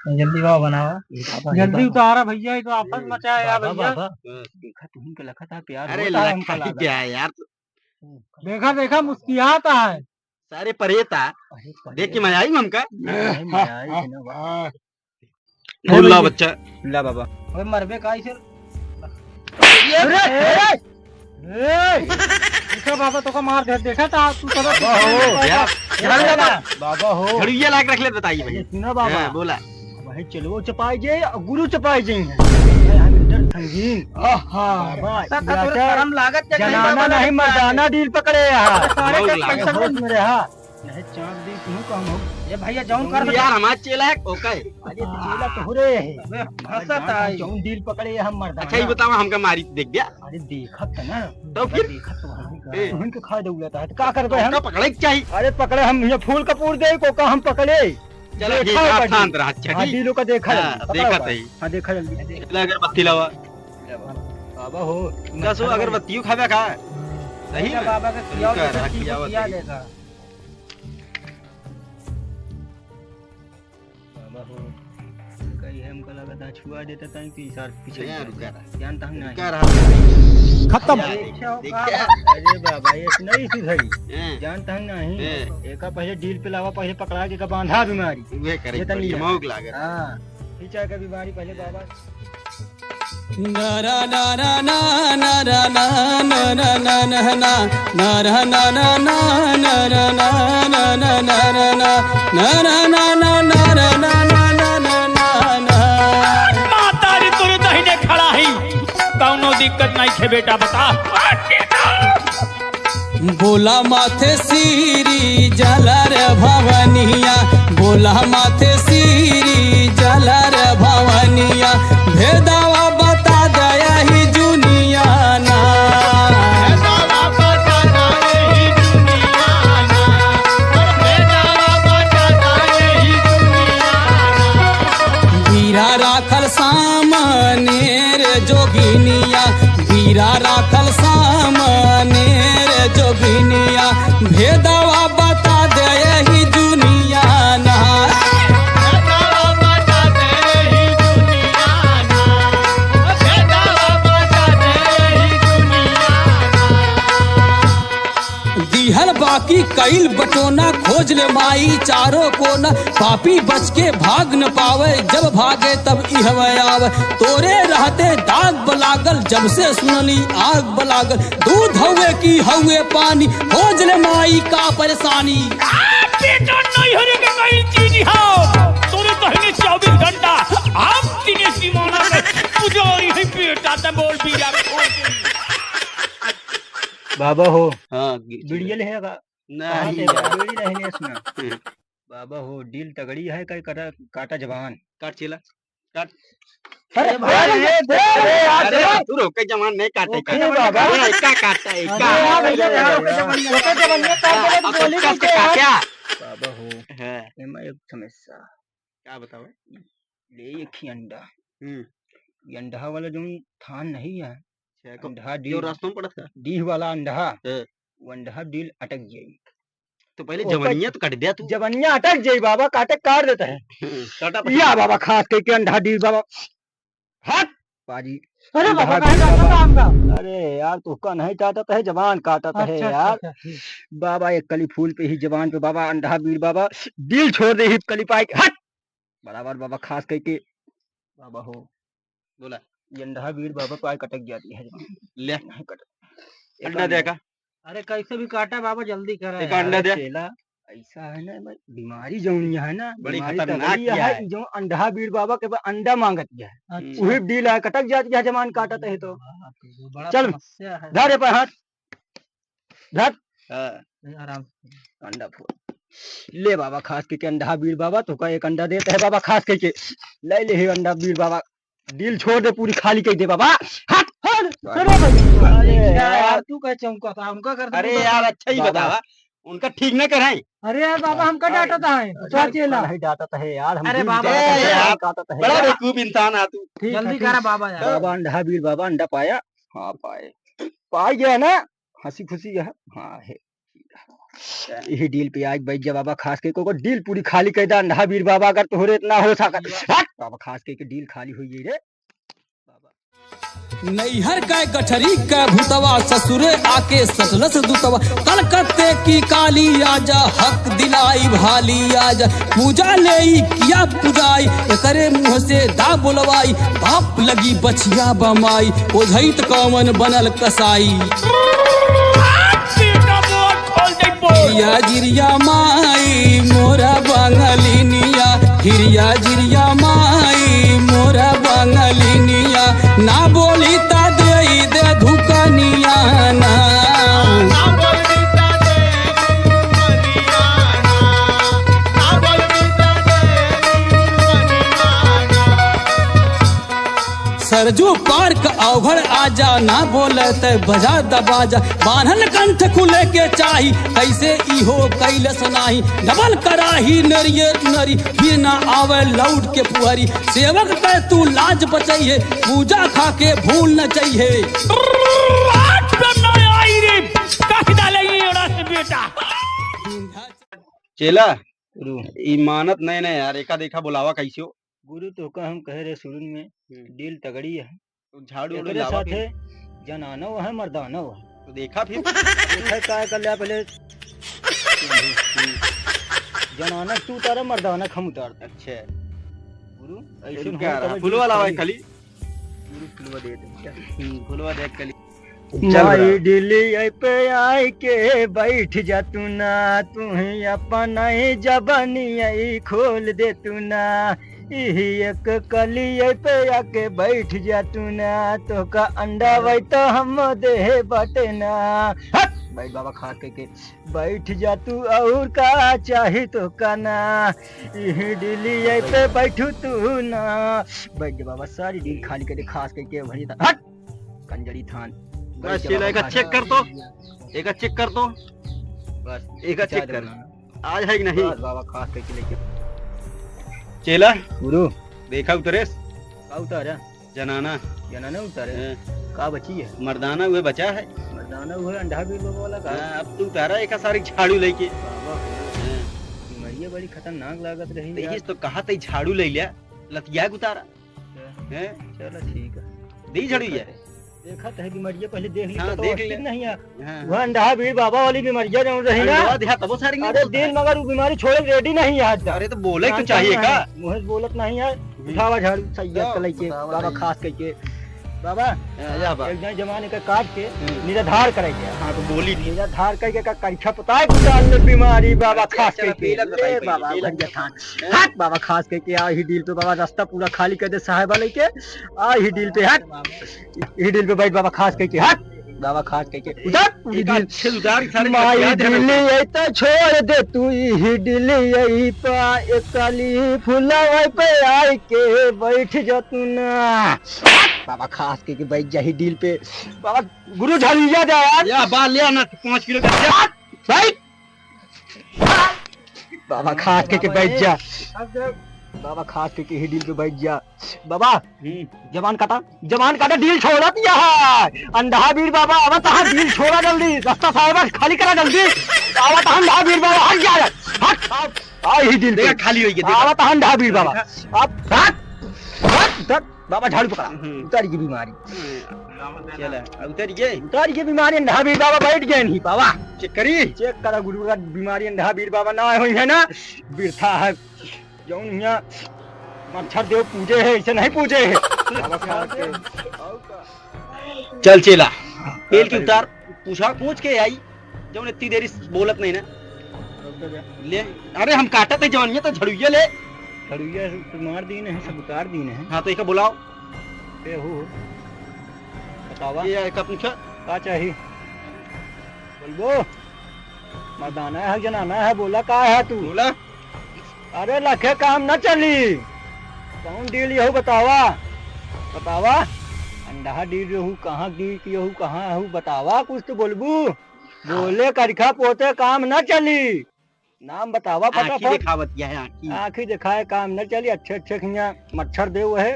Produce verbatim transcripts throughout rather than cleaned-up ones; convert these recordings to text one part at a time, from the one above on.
जल्दी बाबा बनावा। ए बाबा, ए जल्दी बाबा। उतारा भैया, ये तो आफत ए, मचाया बाबा, भैया। बाबा। देखा तुम के लखत है प्यार अरे होता है लखा हमका ही लागत। क्या है यार? देखा, देखा, मुस्कियाता है। सारे परेता। अरे परेत। देख के मजा आई हमका। नहीं, मजा आई है ना बाबा। हाँ। बोल ला बच्चा। ला बाबा। ओए मरबे का इसे। अरे, अरे, ए, देखा बाबा, तोका मार दे, देखा था तू सब। बाबा हो, या, बाबा हो। झड़िया लाग रख ले, बताइए भैया। सुना बाबा। हाँ, बोला। वही चलो चपाई जे, गुरु चपाई जे हैं। हम इंटर संगीन। आहा। बाबा, ता, ता, तोरे इलाका शर्म लागत है, कहीं जनाना बाबा नहीं, लगे मर्दाना डील पकड़े यहाँ। सारे बहुत का लागत। पैसा बहुत मेरे, हाँ। नहीं, चाँद दी क्यों कहम हो? ए भैया, जौन कर तू यार, हमार चेला है, ओके। अरे, चेला तो हो रहे हैं। अबे, हंसत है। जौन डील पकड़े हम मर्दाना। अच्छा, ये बतावा, हमका मारी देख दिया। अरे, देखत है ना। तो फिर? देखत तो हम ए। तुहन के खा दउलत है, तो का करबे हम? का पकड़े के चाही? अरे, पकड़े हम, ये फूल कपूर दे, को का हम पकड़े? चला, देखा ठीक है, है, आप शांत रहा, अच्छा, हाँ, ठीक? डीलो का देखा हाँ, जल्दी, पकड़ा देखत हुआ। है। हाँ, देखा जल्दी। चला, अगरबत्ती लावा। बाबा हो, कसो अगरबत्तियों खावे का? सही अरे में? बाबा के खियाओ, इनका देखा रहा, ठीक खियावत खिया है। देगा। बाबा हो, कहीं हमका लगा था, छुआ देता था कि सर पीछे ना, रुका रहा। जानता हूँ ना। रुका रहा। खत्म। अरे, देखा। अरे बाबा, ये नहीं सुधरी। हैं। जानता हूँ नहीं। हैं। एका पहले डील पे लावा, पहले पकड़ा के का बांधा बीमारी। वे करे, ये तो नहीं बढ़िया है। मौक लागत। हाँ, खींचा के बीमारी पहले बाबा। माता रे तोरे दहिने खड़ा ही, कौनो दिक्कत नहीं खे बेटा, बता। बोला माथे सीरी जलर भवनिया, बोला माथे सीरी जलर भवनिया, भेदवा बता दया ही जुनिया ना। भेदवा बता दया ही जुनिया ना। भेदवा बता दया ही जुनिया ना। बीरा राखल सामने रे जोगिनिया, बीरा राखल सामने रे जोगिनिया, भेदवा बता दे यही दुनिया ना। भेदवा बता दे यही दुनिया ना। भेदवा बता दे यही दुनिया ना। दिहल बाकी कइल बटोना, खोज ले माई चारों कोना। पापी बच के भाग न पावे, जब भागे तब इहवे आवे। तोरे रहते दाग ब लागल, जब से सुनली आग ब लागल। दूध हउवे की हउवे पानी, खोज ले माई का परेशानी। आ, बेटा, नैहरे के कई चीज हो, तोरे बहिने चउबीस घंटा, हम दिनेश दीवाना के पुजारी है बेटा, त बोल बीरा खोज। बाबा हो, हाँ, गी-, बीड़िया लेहे का? नहीं कहाँ से यार। बीड़ी नहीं लेस ना। हम्म। बाबा हो, डील तगड़ी है, कई काटा, काटा जबान। काट चेला, काट। अरे अरे भाई, भाई, ये दे, अरे यार, अरे दे। तू रोक के जबान नहीं काटे ओके का। बाबा। अरे, एका काटा, एका। अरे यार, भैया, अरे यार, यार। ओके जबान नहीं काटे, हाँ, तो अब बोली कस के कैसे यार? काट्या। बाबा हो, हाँ। एमा एक समस्या। का बताओ? ले एक ही अंडा। हम्म। ये अंडा वाला जौन थान नहीं है, अच्छा, को-, अंडा जो डील, रास्ता में पड़त है? डीह वाला अंडा, हाँ। वो अंडा डील अटक जाई। तो पहले ओकर जवनिया तो काट दिया तू। जवनिया अटक जाई बाबा, काटे काट देता है। हम्म, काटा पहले। या बाबा, खास करके अंडा डील बाबा। हट! पाजी। अरे बाबा, अंडा काहे डील काटा बाबा। था हमका? अरे यार, तोहका नहीं काटत है, जबान काटत है अच्छा, अच्छा, यार। अच्छा, ठीक। बाबा, एक कली फूल पे ही जबान पे बाबा, अंडा बीर बाबा, डील छोड़ दे ही कली पाए के। हट! बराबर बाबा खास कइके बाबा हो। बोला। ये अंडा बीर बाबा पाए कटक जाती है। ले। नहीं कट-, एक अंडा अंडा। देखा। अरे कैसे भी काटा बाबा, जल्दी करा एक यार। अंडा दे। अरे चेला, ऐसा है ना, बीमारी जौन है ना, बड़ी बीमारी खतरनाक तगड़ी है, है। जो अंडा बीर बाबा के बा-, अंडा मांगत है। अच्छा। वही डील है, कटक जाती है, जमान काटत है तो। बाप रे, बड़ा चल, समस्या है। धर ये पर हाथ। धर। हाँ। आराम से। अंडा फोड़। ले बाबा, खास के, के अंडा बीर बाबा, तोका एक अंडा देत है बाबा, खास के, के। ले ले हे अंडा बीर बाबा, डील छोड़ दे, पूरी खाली कर दे बाबा। हट, हट, अरे भाई, अरे अरे यार, यार। तू कहे चौंका था, हमका कर दे अरे तो यार, अच्छा ही बाबा। बतावा, उनका ठीक ना कराई। अरे यार बाबा, हमका अरे, डांटत है, अरे, चेला। नहीं डांटत है यार, हम अरे डील बाबा। डांटत है, ए यार, डांटत है बड़ा यार। बेवकूफ इंसान है तू। ठीक है, जल्दी ठीक। करा बाबा यार। बाबा अंडा बीर बाबा, अंडा पाया। हाँ, पाए। पाई गया ना? हँसी खुशी है। हाँ, है। यही डील पे आज बैठ जा बाबा, खास करके ओकर डील पूरी खाली कर दे, अंधा बीर बाबा, अगर तोहरे इतना हो सकत। हट बाबा, खास करके डील खाली हुई है रे। नैहर का गठरी का भूतवा, ससुरे आके सटलस दूतवा। कलकत्ते की काली आजा, हक दिलाई भाली आजा। पूजा लेई किया पुजाई, एकरे मुँह से दा बोलवाई। बाप लगी बछिया बमाई, ओझई त कौन बनल कसाई। बेटा, बोल, खोल दे, बोल। या गिरिया माई मोरा बंगलिनिया, हिरिया झिरिया माई मोरा बंगलिनिया, ना बोली ता देई दे धुकनिया ना। सरजू पार्क अवघड़ आजा, ना बोले ते बजा दबाजा। बान्हन कंठ खुले के चाही, कैसे इहो कैलस नाही। डबल कराही नरिये नरी, फिर ना आवे लौट के पुहरी। सेवक के तू लाज बचइहे, पूजा खा के भूल न चइहे। आठ पे ना आई रे, कस डाले ये ओड़ा से बेटा। चेला, गुरु। ई मानत नहीं ना यार, एका देखा बुलावा कैसे हो? गुरु, तोहका हम कहे रहे शुरू में, हम्म। डील तगड़ी है। तो झाड़ू उड़ू एकरे लावा साथे फिर। जनानो है, मर्दानो है। तो देखा फिर। देखा का कर लिया पहले। जनाना तू उतारा, मर्दाना हम उतारते। अच्छा। गुरु, ऐसे रुक हो क्या रहा? तबे फुलवा डील लावा तगड़ी। खाली। गुरु, फुलवा दे दे। हम्म, फुलवा दे खाली। चल माई रहा। डिलिया पे आइके बैठ जा तू ना, तू ही अपन ही जबानी आई खोल दे तू ना। इही एक कलिया पे आके बैठ जा तू ना, तोहका अंडा वै तो हम देहे बाटे ना। हट! बैठ बाबा खास कइके, बैठ जा तू, और का चाही तोहका ना। इही डिलिया पे बैठू तू ना। बैठ जा बाबा, सारी डील खाली कर दे, खास कइके भरी था। हट! कंजरी थान। बस बैठ जा चेला, बाबा, एका खास चेक कर तो, एका चेक कर तो। बस, एका चाय चेक कर। बनाना। आज है कि नहीं? बस बाबा, खास कइके लेके। चेला, गुरु। देखा उतरेस? का उतारा? जनाना। जनाना उतारे? हाँ। का बची है? मर्दाना उहे बचा है। मर्दाना उहे अंडा बीर बाबा वाला का? हाँ, अब तू उतारा एका सारी झाड़ू लेके। बाबा हो। हाँ। बीमारिया बड़ी खतरनाक लागत रही तो यार। यही तो कहा तई झाड़ू ले लिया, लतिया के उतारा। अच्छा। हैं? चलो ठीक है। दी झाड़ू ये। देखा तो है बीमारिया पहले देख ली हाँ, तो देख ले। नहीं है। हाँ, वह हाँ। अंडा बीर बाबा वाली बीमारिया जौन रही ना। अंडवा दिया तबो सारी नहीं अरे बोलता दिल है। मगर वो बीमारी छोड़े ready नहीं है आज तक। अरे तो बोले तो नहीं, चाहिए नहीं, का? मुँह से बोलत नहीं है। हम्म। उठावा झाड़ू सही है, तो चलाई के बतावा बाबा नहीं। खास कइके। बाबा, हाँ, या बा। एक जन जमाने का काट के हम्म। निराधार करे के। हाँ, तो बोली नहीं। निराधार करके का करिखा पता है कुछ डाल ले बीमारी बाबा अच्छा, खास चलो, कइके। पीला बताई ए पहले, बाबा, पीला। भैया थान। हाँ? हट बाबा खास कइके, आ ही डील पे बाबा रास्ता पूरा खाली कर दे साहेबा लेके। आ ही डील पे हट। ई डील पे बैठ बाबा खास कइके, हट। बाबा खास कइके, उधर पूरी एक डील। अच्छे उधार सारे माई का क्या डील जरूरत है? ये तो छोड़ दे तू, ई डील यही पा, एकली फुलवा पे आइके बैठ जा तू ना। बाबा खास कइके बैठ जा ही डील पे। बाबा गुरु झरिया दे यार। या बा ले ना पाँच किलो का। हट, बैठ। बाबा खास कइके बैठ जा। बाबा खास कइके ही डील पे बैठ जा। बाबा, हम्म। जबान काटा, जबान काटा, डील छोड़त या है। अंधा बीर बाबा, आवत है, डील छोड़ा जल्दी। रास्ता साहेबा खाली करा जल्दी। आवत है अंधा बीर बाबा, हट जा रे। हट, आ, आ ही डील पे। देखा, खाली होई गया, देखा। आवत है अंधा बीर बाबा। देखा। अब हट, हट, हट। बाबा झाड़ू पकड़ा। हम्म। उतारी के बीमारी। चला, अब उतारी के। उतारी के बीमारी, अंधा बीर बाबा बैठ गए नहीं बाबा। चेक करी? चेक करा गुरु का बीमारी, अंधा बीर बाबा ना होई है ना, बिरथा है। जौन हियाँ मच्छर देव पूजे है, ऐसे नहीं पूजे है। बाबा खा के। चल चेला, पेल के उतार, पूछा पूछ के आई, जौन इतनी देरी से बोलत नहीं ना। ले, अरे हम काटत है जवानिया तो झड़ुइया ले। झड़ुइया से मार दीन है, सब उतार दीन है। हाँ तो एक बुलाओ। ए हो, बतावा। ये का पूछा? का चाही? बोलबो? मर्दाना है, जनाना है, बोला का है तू? बोला। अरे लखे काम न चली। कौन डील यहू बतावा? बतावा। अंडा डील रहू, कहाँ डील की यहू, कहाँ हू बतावा, कुछ तो बोलबू। बोले करिखा पोते काम न चली। नाम बतावा, आँखी फटाफट। दिखावत यह है, आँखी। आँखी दिखाए काम न चली, अच्छे अच्छे हियाँ मच्छर देव है।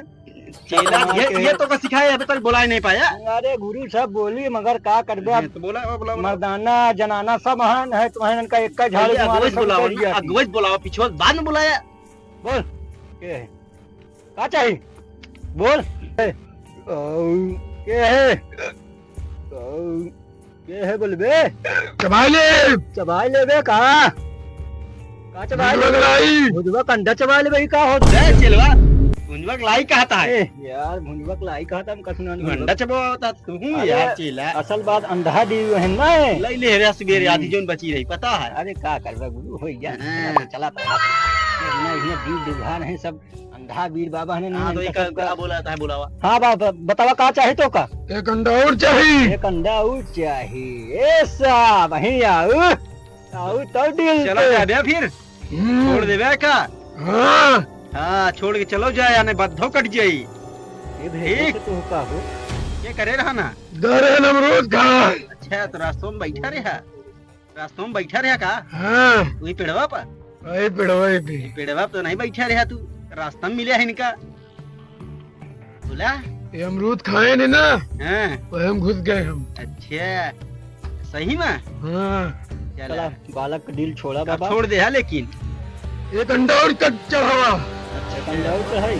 चेला, ये, ये तो का सिखाए, अबे तक बोलाए नहीं पाया। अरे गुरु, सब बोली, मगर का करबे अब? तो बोला, बोला, बोला। मर्दाना, जनाना सब महान है, तुम्हें इनका एक का झाड़ू मारे, सब उतर गया। अगुवई से बोलावा, पिछुआ से बाद में बोलाया। बोल, के है? का चाही? बोल। ए, औ, के है? औ, के है बोलबे? चबाई ले। चबाई लेबे का? का चबाई लेबे? भुजवा के लाई। भुजवा के अंडा चबाई लेबे, ई का होत? ए, चेलवा, भुजवा के लाई कहता है। ए, यार, भुजवा के लाई कहता, हम कसना तू अंडा चबावता, तू हूँ अरे, यार, चेला। असल बात अंडा दी है ना। लाई ले रे, सुबेरे आधी हम्म। जोन बची रही, पता है? अरे, का करबे गुरु, हो गया। हाँ। चला, चला, तो। ये ना, ये बीर दुल्हन है सब। अंधा बीर बाबा ने हाँ, नहीं तो एक कहा का बोला था, बुलावा। हाँ बाबा, बतावा का चाही तो का? एक अंडा और चाही। एक अंडा और चाही। ए साहब, वहीं आओ। आओ तो डील चला पे। जा बे फिर। हम्म। छोड़ देबे का? हाँ। हाँ, छोड़ के चलो जाए, यानी बद्धो कट जाई। ये भेजे ठीक। से तो का हो? ये करे रहा ना? दरे अमरूद खा। अच्छा, तो रास्तों में बैठा रहा। रास्तों में बैठा रहा का? हाँ। वही पेड़वा पर? वही पेड़वा पे। पेड़वा पर तो नहीं बैठा रहा तू, रास्ता में मिला है इनका। बोला? ये अमरूद खाए ने ना, हाँ। वही हम घुस गए हम। अच्छा, सही में? हाँ। चला। चला, बालक का डील छोड़ा अब बाबा। छोड़ दे, हाँ, लेकिन। एक अंडा और कट चढ़ावा। अच्छा, एक अंडा और चढ़ाई?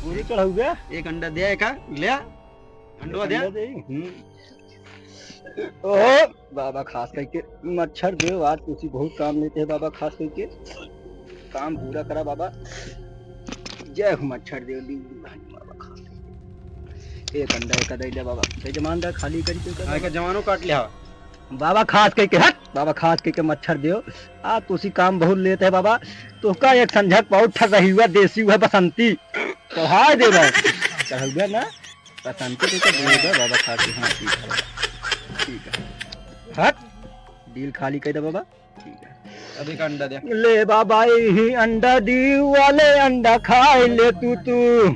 पूरी चढ़ाऊ गया? एक अंडा दे, एक ले। अंडवा दे। अंडा दे। हम्म। ओहो, बाबा खास करके मच्छर देव, आज तुसी बहुत काम लेते हैं बाबा, खास करके काम पूरा करा बाबा। जय हो मच्छर देव, दीन दुल्हन बाबा खास करके। एक अंडा एक दे दे बाबा, जय जमान दा खाली करके कर हाँ, एक जमानो काट लिया। बाबा खास करके हट, बाबा खास करके मच्छर देव, आज तुसी काम बहुत लेते हैं बाबा। तोहका एक संझक पाउत ठर रही हुआ देसी हुआ बसंती चढ़ाए दे रहा है। चढ़ गया ना? पसंद के तो दे दे बाबा खा के, हाँ, ठीक है बाबा। ठीक है। हट। डील खाली कर दे बाबा। ठीक है। अभी का अंडा दे। ले बाबा, यही अंडा दी वाले अंडा खाए ले तू, तू।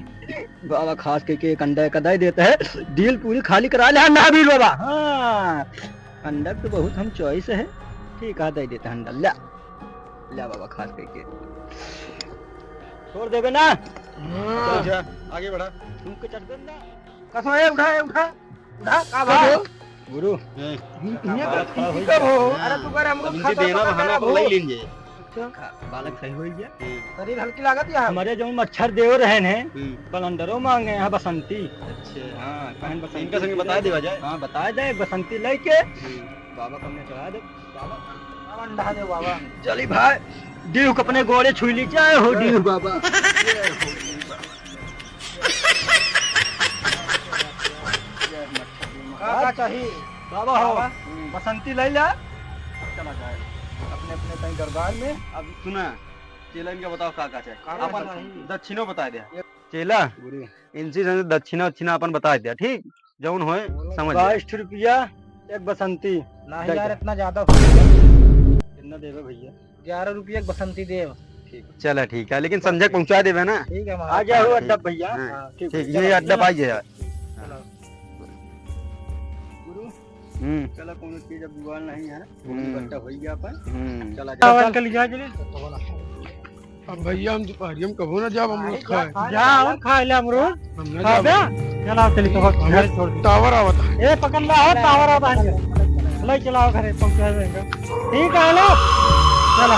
बाबा खास के, के एक अंडा का दे देता है। डील पूरी खाली करा ले, हाँ, ना बीर बाबा। हाँ। अंडा तो बहुत हम choice है। ठीक है, दे देता है अंडा। ले। ले बाबा खास के, के। छोड़ देबे ना? हाँ। चल जा, आगे बढ़ा। तुमके चढ़ दे ना। कसम है, उठा, ए, उठा। उठा, का भाई? गुरु। हैं। ये, ये बालक खड़ा हो गया। अरे तू कर, हम लोग अब इनके खाता देना तो बहाना कर पर ले लीजिए। अच्छा। बालक सही हो गया। हम्म। शरीर हल्की लागत या? हमारे जो मच्छर देव रहे हैं, हम्म। कलंदरो मांगे हैं बसंती। अच्छा। हाँ, कहन बसंती इनका संग बता देवा जाए। हाँ, बता दे, बसंती लेके हम्म। बाबा कमने चढ़ा दे। बाबा, बाबा अंडा दे बाबा। चली भाई, डीहू के अपने गोड़े छुई ली, जय हो डीहू बाबा। का, का चाही? बाबा हो, बाबा। बसंती ले ला। चला जाए अपने, अपने कहीं दरबार में। अब सुना, चेला इनका बताओ का, का चाही। का, का अपन चाही? दक्षिणो बता दे। चेला, गुरु। इनसे संग दक्षिणा उक्षिणा अपन बता दिया, ठीक? जौन होए, समझ लिया। बाईस रुपया एक बसंती। नहीं यार, इतना ज्यादा हो गया। कितना देवे भैया? ग्यारह रुपया एक बसंती देव। ठीक। चला, ठीक है, लेकिन संझक पहुंचा देवे ना। ठीक है, आ जाओ अड्डा भैया। हाँ, हाँ, ठीक, ठीक, ये अड्डा पाई जाए। चलो। गुरु, हम्म। चला, कोनो चीज अब जुगाड़ नहीं है। हम्म। इकट्ठा हो गया अपन। हम्म। चला चावल जाओ। का लिया के लिए? अब भैया, हम दोपहरिया में कबो ना जाब अमरूद खाए। जा, और खा ले अमरूद। हम ना खा जाब। बे। चला, चली तो हम घर छोड़ दे। टावर आवत है। ए, पकड़ ला, हो, टावर आवत है। ले चलाओ घरे, पहुंचा देंगे। ठीक है, हेलो। चला।